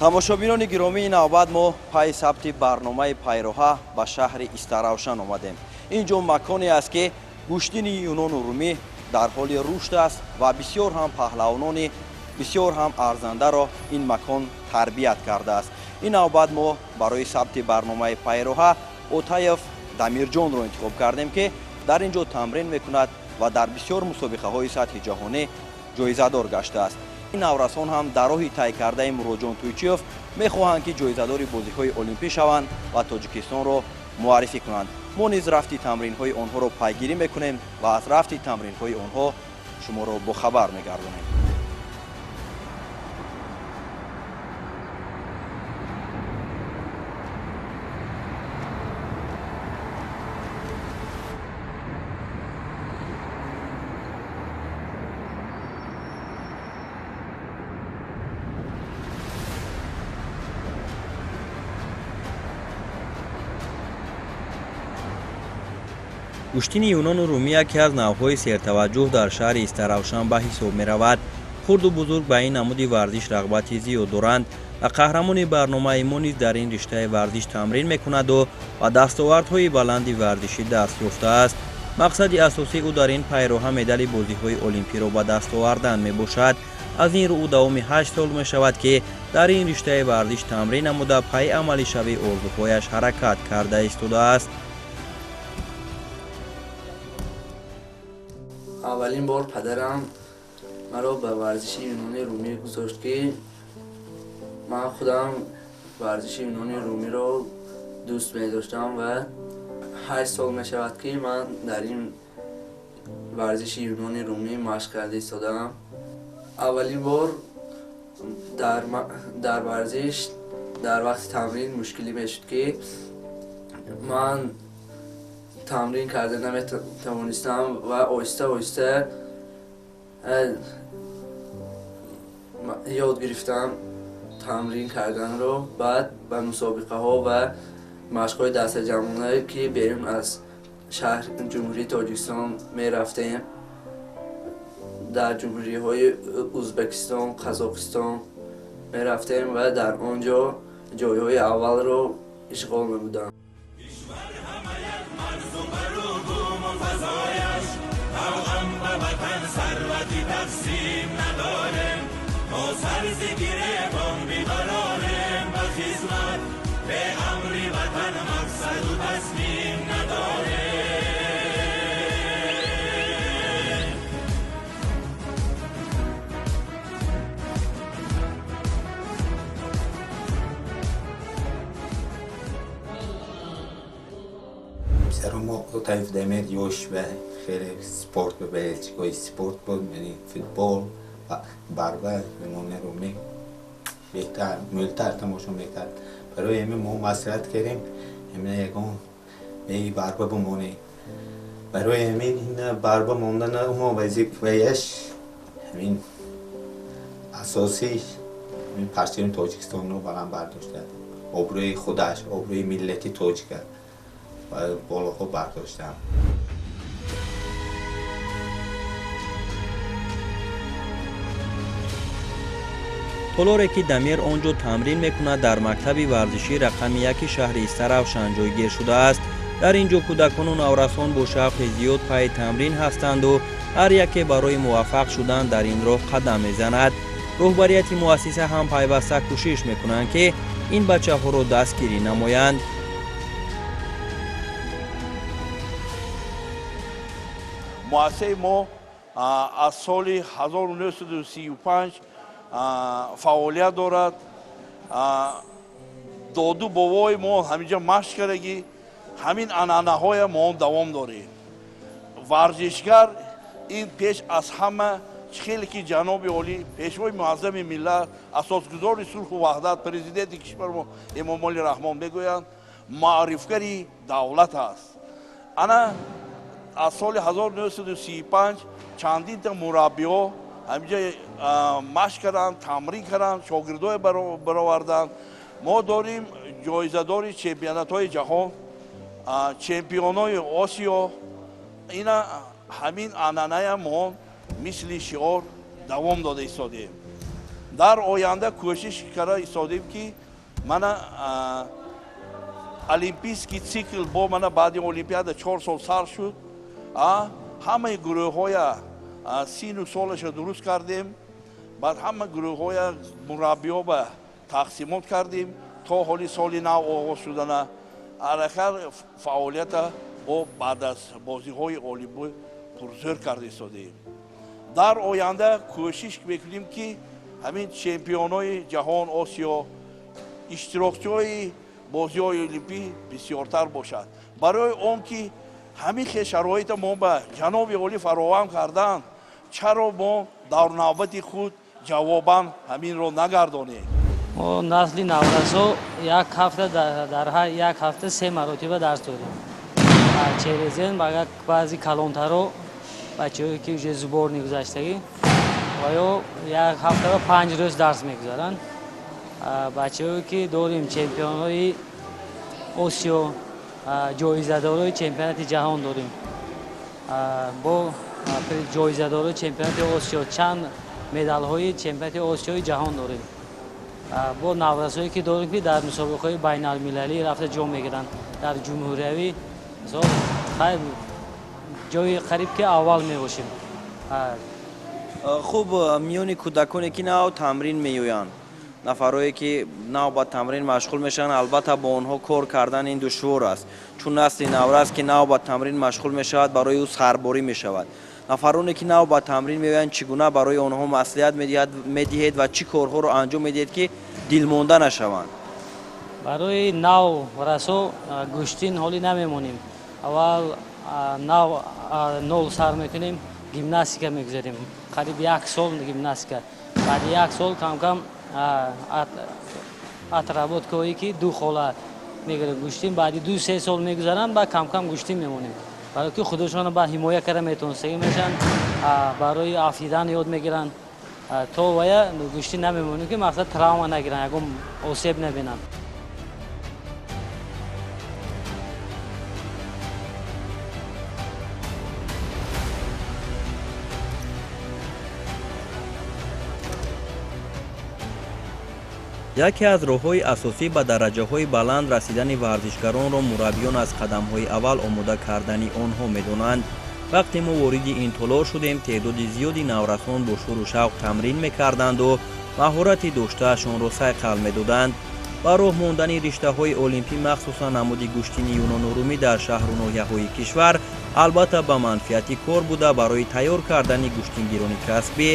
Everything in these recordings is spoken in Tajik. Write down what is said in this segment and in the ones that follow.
Тамошобинони гиромии, навбат мо пайи сабти барномаи «Пайроҳа» ба шаҳри Истаравшан омадем. Ин ҷо маконе аст, ки гӯштини юнону румӣ дар ҳоли рушд аст ва бисёр ҳам паҳлавонони бисёр ҳам арзандаро ин макон тарбият кардааст. Ин навбат мо барои сабти барномаи «Пайроҳа» Отаев Дамирҷонро интихоб кардем, ки дар ин ҷо тамрин мекунад ва дар бисёр мусобиқаҳои сатҳи ҷаҳонӣ ҷоизадор гаштааст. Ин наврасон ҳам дар роҳи тай кардаи Муроҷон Тӯйчиёв мехоҳанд, ки ҷоизадори бозиҳои олимпӣ шаванд ва Тоҷикистонро муаррифӣ кунанд. Мо низ рафти тамринҳои онҳоро пайгирӣ мекунем ва аз рафти тамринҳои онҳо шуморо бохабар мегардонем. Гӯштини юнону румӣ яке аз навъҳои сертаваҷҷӯҳ дар шаҳри Истаравшан ба ҳисоб меравад. Хурду бузург ба ин намуди варзиш рағбати зиёд доранд ва қаҳрамони барномаи мо низ дар ин риштаи варзиш тамрин мекунаду ба дастовардҳои баланди варзишӣ даст ёфтааст. Мақсади асосии ӯ дар ин пайроҳа медали бозиҳои олимпиро ба даст овардан мебошад. Аз ин рӯ ӯ давоми 8 сол мешавад, ки дар ин риштаи варзиш тамрин намуда, пайи амалишавии орзуҳояш ҳаракат карда истодааст. Аввалин бор падарам маро ба варзиши юнони румӣ гузошт, ки ман худам варзиши юнони румиро дӯст медоштам, ва 8 сол мешавад, ки ман дар ин варзиши юнони румӣ машқ карда истодаам. Аввалин бор дар варзиш дар вақти тамрин мушкилӣ мешуд, ки ман тамрин карда наметавонистам, ва оҳиста оҳиста ёд гирифтам тамрин карданро. Баъд ба мусобиқаҳо ва машқҳои дастаҷамъона, ки берун аз шаҳр Ҷумҳурии Тоҷикистон мерафтем, дар ҷумҳуриҳои Ӯзбекистон, Қазоқистон мерафтем ва дар он ҷо ҷойҳои аввалро ишғол намудам. پسرم Otayf Demir yosh و خیلی sport به بلژیکای sport بود، یعنی فوتبال و بربر یونان رومی بهتر ملتر تماشا میکرد. برای همین ما مصلحت کردیم همین یکم ای بربر بمونه. برای همین این بربر ماندن ما وظیفه‌اش همین اساسی همین پرچم تاجیکستان رو بلند برداشته، آبروی خودش، آبروی ملتی تاجیک و بالاها برداشتم. Толоре, ки Дамир он ҷо тамрин мекунад, дар мактаби варзишӣ рақами яки шаҳри Истаравшан ҷойгир шудааст. Дар ин ҷо кӯдакону наврасон бо шавқи зиёд пайи тамрин ҳастанду ҳар яке барои муваффақ шудан дар ин роҳ қадам мезанад. Роҳбарияти муассиса ҳам пайваста кӯшиш мекунанд, ки ин бачаҳоро дастгирӣ намоянд. Муассисаи мо аз соли 1935 фаъолият дорад. Доду бобои мо ҳаминҷа машқ кардагӣ, ҳамин анъанаҳоя мо давом дорем. Варзишгар ин пеш аз ҳама, хеле ки ҷаноби олӣ, пешвои муаззами миллат, асосгузори сулҳу ваҳдат, президенти кишвари мо Эмомалӣ Раҳмон мегӯянд, маърифгари давлат аст. Ана аз соли 1935 чандинта мураббиҳо ҳаминҷа машқ карданд, тамрин карданд, шогирдое бароварданд. Мо дорем ҷоизадори чемпионатҳои ҷаҳон, чемпионои Осиё. Ина ҳамин анъаная мо мисли шиор давом дода истодем. Дар оянда кӯшиш карда истодем, ки мана олимпийский цикл бо мана баъди олимпиада 4 сол сар шуд. Ҳамаи гурӯҳҳоя сину солаша дуруст кардем, баъд ҳама гурӯҳҳоя мураббиҳо ба тақсимот кардем. То ҳоли соли нав оғоз шудана аллакай фаъолията бо баъд аз бозиҳои олимпӣ пурзӯр карда истодем. Дар оянда кӯшиш мекунем, ки ҳамин чемпионҳои ҷаҳон, Осиё, иштирокчиҳои бозиҳои олимпӣ бисёртар бошад, барои он ки ҳамин хел шароита мо ба ҷаноби олӣ фароҳам карданд, чаро мо дар навбати худ ҷавобан ҳаминро нагардонем? Мо насли наврасо як ҳафта, дар ҳар як ҳафта се маротиба дарс дорем. Через день баъзи калонтаро, бачаҳое ки уже сборный гузаштагӣ ва ё як ҳафтаро 5 рӯз дарс мегузаранд. Бачаҳое ки дорем, чемпионҳои Осиё, ҷоизадорои чемпионати ҷаҳон дорем, бо ҷоизадорои чемпионати Осиё, чанд медалҳои чемпионати Осиёи ҷаҳон дорем, бо наврасое ки дорем, ки дар мусобиқаҳои байналмилалӣ рафта ҷо мегиранд, дар ҷумҳуриявӣ мисол хайр ҷои қариб ки аввал мебошем. Хуб, миёни кӯдаконе ки нав тамрин меоянд, нафарое ки нав ба тамрин машғул мешаванд, албатта бо онҳо кор кардан ин душвор аст, чун насли наврас ки нав ба тамрин машғул мешавад, барои ӯ сарборӣ мешавад. Нафароне ки нав ба тамрин меоянд, чӣ гуна барои онҳо маслиҳат медиҳед ва чӣ корҳоро анҷом медиҳед, ки дилмонда нашаванд? Барои нав расо гӯштин ҳолӣ намемонем. Аввал нав нол сар мекунем, гимнастика мегузарем, қариб як сол гимнастика. Баъди як сол камкам отработкаҳое ки ду хола мегирем, гӯштин. Баъди 2-3 сол мегузаранд, баъд камкам гӯштин мемонем, барое ки худошонро баъд ҳимоя карда метавонистагӣ мешаванд, барои афтидан ёд мегиранд. То вая гӯштин намемонем, ки мақсад травма нагиранд, ягон осеб набинанд. Яке аз роҳҳои асосӣ ба дараҷаҳои баланд расидани варзишгаронро мураббиён аз қадамҳои аввал омода кардани онҳо медонанд. Вақте мо вориди ин толор шудем, теъдоди зиёди наврасон бо шӯру шавқ тамрин мекарданду маҳорати доштаашонро сайқал медоданд. Ба роҳ мондани риштаҳои олимпӣ, махсусан намуди гӯштини юнону румӣ дар шаҳру ноҳияҳои кишвар, албатта ба манфиати кор буда, барои тайёр кардани гӯштингирони касбӣ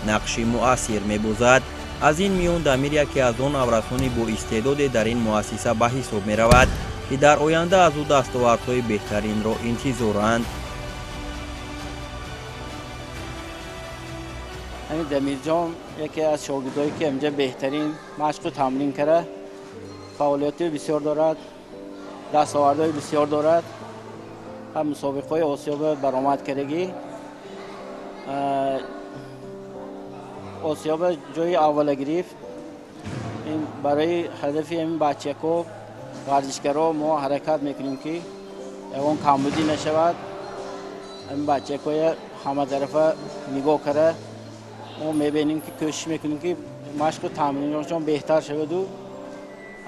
нақши муассир мебозад. Аз ин миён Дамир яке аз он наврасони боистеъдоде дар ин муассиса ба ҳисоб меравад, ки дар оянда аз ӯ дастовардҳои беҳтаринро интизоранд. Ҳамин Дамирҷон яке аз шогирдое ки ҳаминҷа беҳтарин машқу тамрин карда, фаъолияти бисёр дорад, дастовардҳои бисёр дорад, ҳам мусобиқаҳои Осиёба баромад кардагӣ, Осиёба ҷои аввала гирифт. Ин барои ҳадафи ҳамин бачако, варзишгаро мо ҳаракат мекунем, ки ягон камбудӣ нашавад. Ҳамин бачакоя ҳаматарафа нигоҳ карда мо мебинем, ки кӯшиш мекунем, ки машқу тамриношон беҳтар шаваду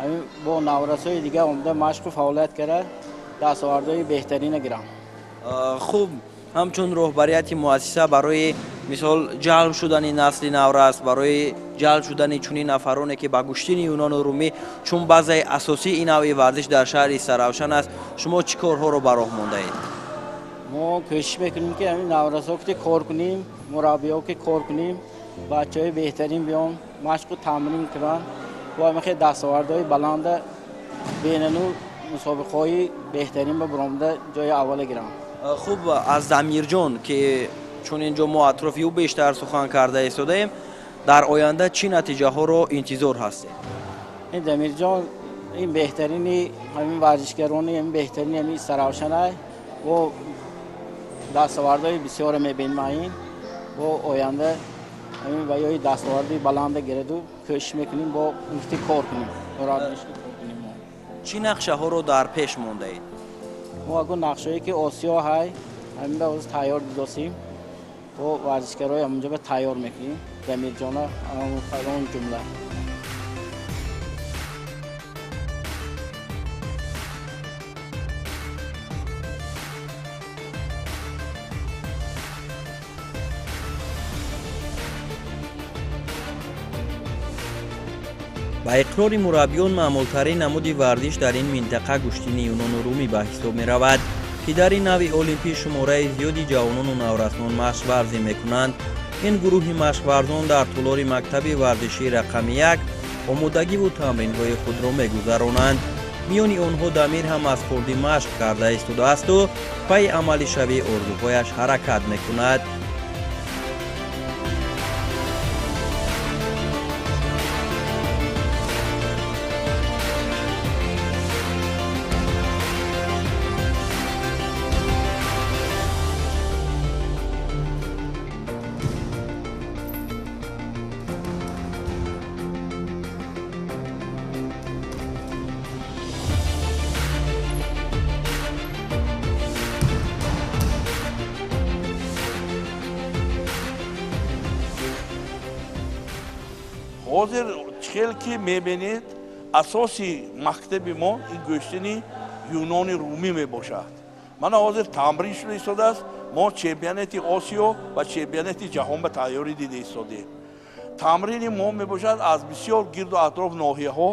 ҳамин бо наврасои дигар омада машқу фаъолият карда, дастовардҳои беҳтарина гирам. Хуб, ҳамчун роҳбарияти муассиса барои мисол ҷалб шудани насли наврас, барои ҷалб шудани чунин нафароне, ки ба гӯштини юнону румӣ, чун базаи асосии ин навъи варзиш дар шаҳри Истаравшан аст, шумо чӣ корҳоро ба роҳ мондаед? Мо кӯшиш мекунем, ки ҳамин наврасо ки кор кунем, мураббиҳо ки кор кунем, бачаҳои беҳтарин биён машқу тамрин кунанд, бо ҳамин хел дастовардҳои баланда бенану мусобиқаҳои беҳтарин ба баромада ҷои аввала гиранд. Хуб, аз Дамирҷон, ки чун ин ҷо мо атрофи ӯ бештар сухан карда истодаем, дар оянда чӣ натиҷаҳоро интизор ҳастем? Ин Дамирҷон ин беҳтарини ҳамин варзишгарони, ҳамин беҳтарини ҳамин Истаравшанай, бо дастовардҳои бисёре мебинем. Ин бо оянда ҳамин ва ёи дастоварди баланда гираду кӯшиш мекунем, бо муфти кор кунем. Чӣ нақшаҳоро дар пеш мондаед? Мо агу нақшаҳое ки Осиё ҳай, ҳамин ба ҳозир тайёр дидосем. Бо варзишгарои ҳамонҷо ба тайёр мекунем. Дамирҷона он ҷумла. Ба иқрори мураббиён, маъмултарин намуди варзиш дар ин минтақа гӯштини юнону румӣ ба ҳисоб меравад, ки дар ин нави олимпӣ шумораи зиёди ҷавонону наврасон машқварзӣ мекунанд. Ин гурӯҳи машқварзон дар тӯлори мактаби варзишии рақами 1 омодагиву тамринҳои худро мегузаронанд. Миёни онҳо Дамир ҳам аз хурдӣ машқ карда истодаасту пайи амалишавии орзуҳояш ҳаракат мекунад. Ҳозир хел ки мебинед, асоси мактаби мо ин гӯштини юнони румӣ мебошад. Мана ҳозир тамрин шуда истодааст. Мо чемпионати Осиё ва чемпионати ҷаҳон ба тайёрӣ дида истодем. Тамрини мо мебошад аз бисёр гирду атроф ноҳияҳо.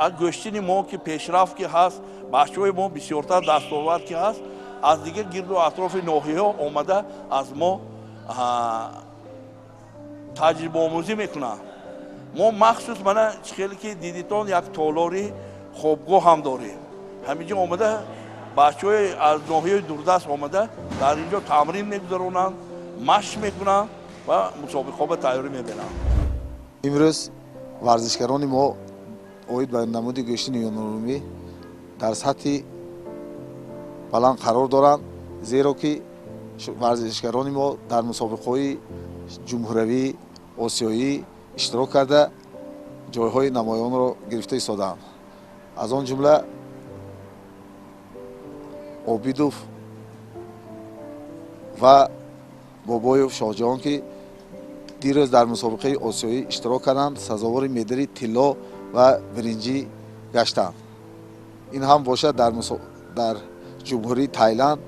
Аз гӯштини мо ки пешрафт ки ҳаст, бачаҳои мо бисёртар дастовард ки ҳаст, аз дигар гирду атрофи ноҳияҳо омада аз мо таҷрибаомӯзӣ мекунанд. Мо махсус мана хеле ки дидитон як толори хобгоҳ ҳам дорем. Ҳаминҷо омада бачаҳои аз ноҳияи дурдаст омада дар инҷо тамрин мегузаронанд, машқ мекунанд ва мусобиқаҳо ба тайёрӣ мебинанд. Имрӯз варзишгарони мо оид ба намуди гӯштини юнонрумӣ дар сатҳи баланд қарор доранд, зеро ки варзишгарони мо дар мусобиқаҳои ҷумҳуравӣ, осиёӣ иштирок карда ҷойҳои намоёнро гирифта истодаанд. Аз он ҷумла Обидов ва Бобоев Шоҳҷаҳон, ки дирӯз дар мусобиқаи осиёӣ иштирок карданд, сазовори медали тилло ва биринҷӣ гаштанд. Ин ҳам бошад дар ҷумҳурии Тайланд,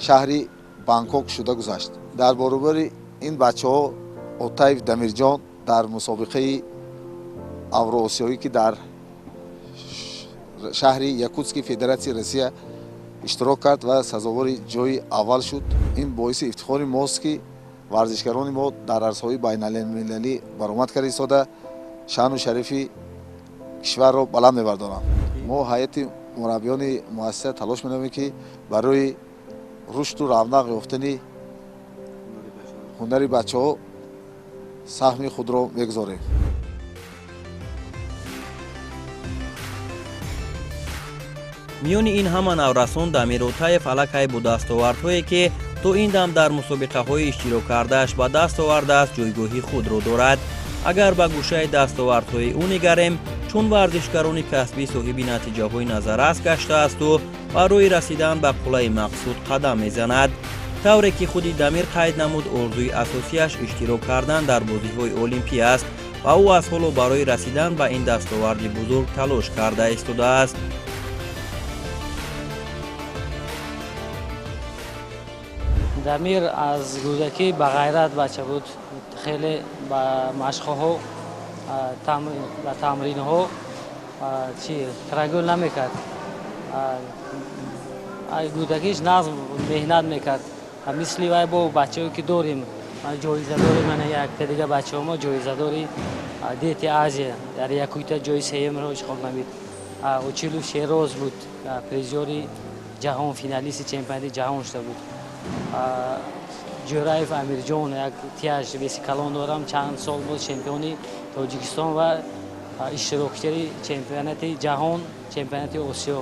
шаҳри Бангкок шуда гузашт. Дар баробари ин бачаҳо Отаев Дамирҷон дар мусобиқаи авроосиёӣ, ки дар шаҳри Якутски Федератсияи Россия иштирок кард ва сазовори ҷои аввал шуд. Ин боиси ифтихори мост, ки варзишгарони мо дар арсаҳои байналмилалӣ баромад карда истода шаъну шарифи кишварро баланд мебардоранд. Мо ҳайати мураббиёни муассиса талош менамоем, ки барои рушду равнақ ёфтани ҳунари бачаҳо саҳми худро мегузорем. Миёни ин ҳама наврасон Дамир Отаев аллакай бо дастовардҳое, ки то ин дам дар мусобиқаҳои иштирок кардааш ба даст овардааст, ҷойгоҳи худро дорад. Агар ба гӯшаи дастовардҳои ӯ нигарем, чун варзишгарони касбӣ соҳиби натиҷаҳои назаррас гаштаасту барои расидан ба қуллаи мақсуд қадам мезанад. Тавре ки худи Дамир қайд намуд, орзуи асосияш иштирок кардан дар бозиҳои олимпӣ аст ва ӯ аз ҳоло барои расидан ба ин дастоварди бузург талош карда истодааст. Дамир аз кӯдакӣ ба ғайрат бача буд. Хеле ба машқҳо, ба тамринҳо чи трагул намекард. Кӯдакиш нағз меҳнат мекард. Мисли вай бо бачаҳое ки дорем, ҷоиза дорем, мана якта дига бачаҳо мо ҷоизадори Дети Азия дар якуйта ҷои сеюмро ишғол намид. Очилов Шероз буд, призёри ҷаҳон, финалисти чемпионати ҷаҳон шуда буд. Ҷӯраев Амирҷон як тияж веси калон дорам, чанд сол боз чемпиони Тоҷикистон ва иштирокчии чемпионати ҷаҳон, чемпионати Осиё.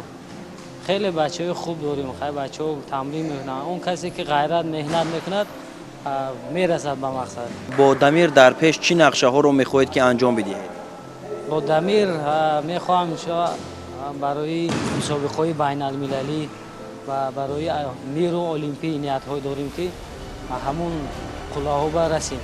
Хеле бачаҳои хуб дорем, хай бачаҳо тамрин мекунанд. Он касе ки ғайрат меҳнат мекунад, мерасад ба мақсад. Бо Дамир дар пеш чӣ нақшаҳоро мехоҳед ки анҷом бидиҳед? Бо Дамир мехоҳам барои мусобиқаҳои байналмилалӣ ва барои миру олимпӣ ниятҳо дорем, ки ҳамун қуллаҳо барасем.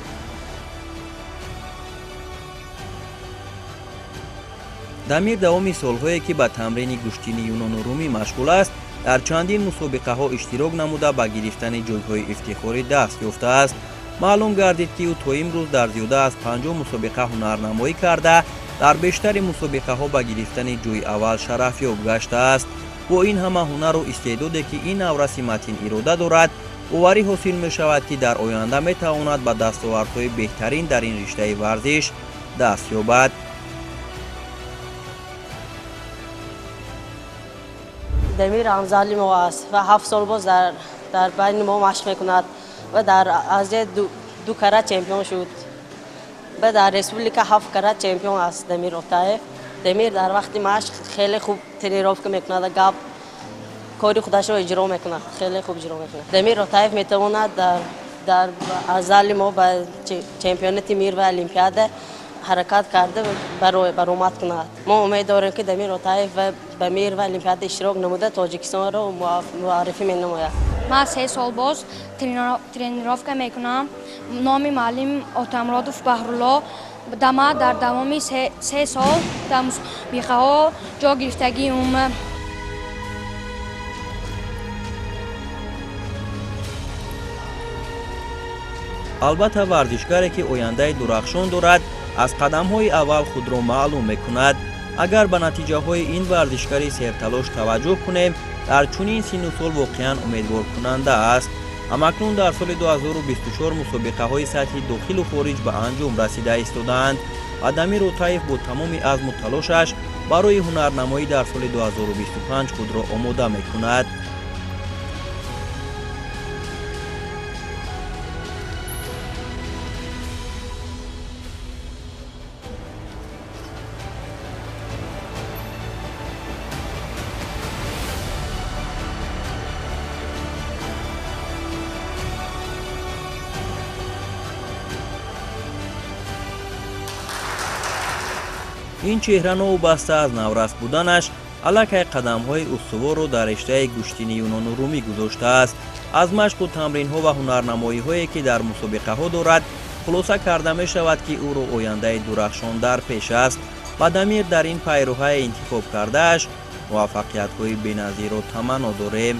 Дамир давоми солҳое ки ба тамрини гӯштини юнону румӣ машғул аст, дар чандин мусобиқаҳо иштирок намуда ба гирифтани ҷойҳои ифтихорӣ даст ёфтааст. Маълум гардид, ки ӯ то имрӯз дар зиёда аз 50 мусобиқа ҳунарнамоӣ карда, дар бештари мусобиқаҳо ба гирифтани ҷойи аввал шарафёб гаштааст. Бо ин ҳама ҳунару истеъдоде, ки ин навраси матин ирода дорад, боварӣ ҳосил мешавад, ки дар оянда метавонад ба дастовардҳои беҳтарин дар ин риштаи варзиш даст ёбад. Дамир ҳамзали мо аст ва 7 сол боз дар байни мо машқ мекунад ва дар Азия 2 карат чемпион шуд ва дар республика 7 карат чемпион аст Дамир Отаев. Дамир дар вақти машқ хеле хуб тренировка мекунад ва гап кори худашро иҷро мекунад, хеле хуб иҷро мекунад. Дамир Отаев метавонад дар азали мо ба чемпионати мир ва олимпиада ҳаракат карда баромад кунад. Мо умед дорем, ки Дамир Отаев ба мир ва олимпиада иштирок намуда Тоҷикистонро муаррифӣ менамояд. Ман 3 сол боз тренировка мекунам. Номи муаллим Отамродов Баҳрулло. Дама дар давоми 3 сол дар мусобиқаҳо ҷо гирифтагии умумӣ. Албатта, варзишгаре ки ояндаи дурахшон дорад, аз қадамҳои аввал худро маълум мекунад. Агар ба натиҷаҳои ин варзишгари серталош таваҷҷӯҳ кунем, дар чунин синну сол воқеан умедворкунанда аст. Ҳамакнун дар соли 2024 мусобиқаҳои сатҳи дохилу хориҷ ба анҷом расида истодаанд ва Дамир Отаев бо тамоми азму талошаш барои ҳунарнамоӣ дар соли 2025 худро омода мекунад. Ин чеҳра новобаста аз наврас буданаш аллакай қадамҳои устуворро дар риштаи гӯштини юнону румӣ гузоштааст. Аз машқу тамринҳо ва ҳунарнамоиҳое, ки дар мусобиқаҳо дорад, хулоса карда мешавад, ки ӯро ояндаи дурахшон дар пеш аст ва Дамир дар ин пайроҳаи интихоб кардааш муваффақиятҳои беназирро таманно дорем.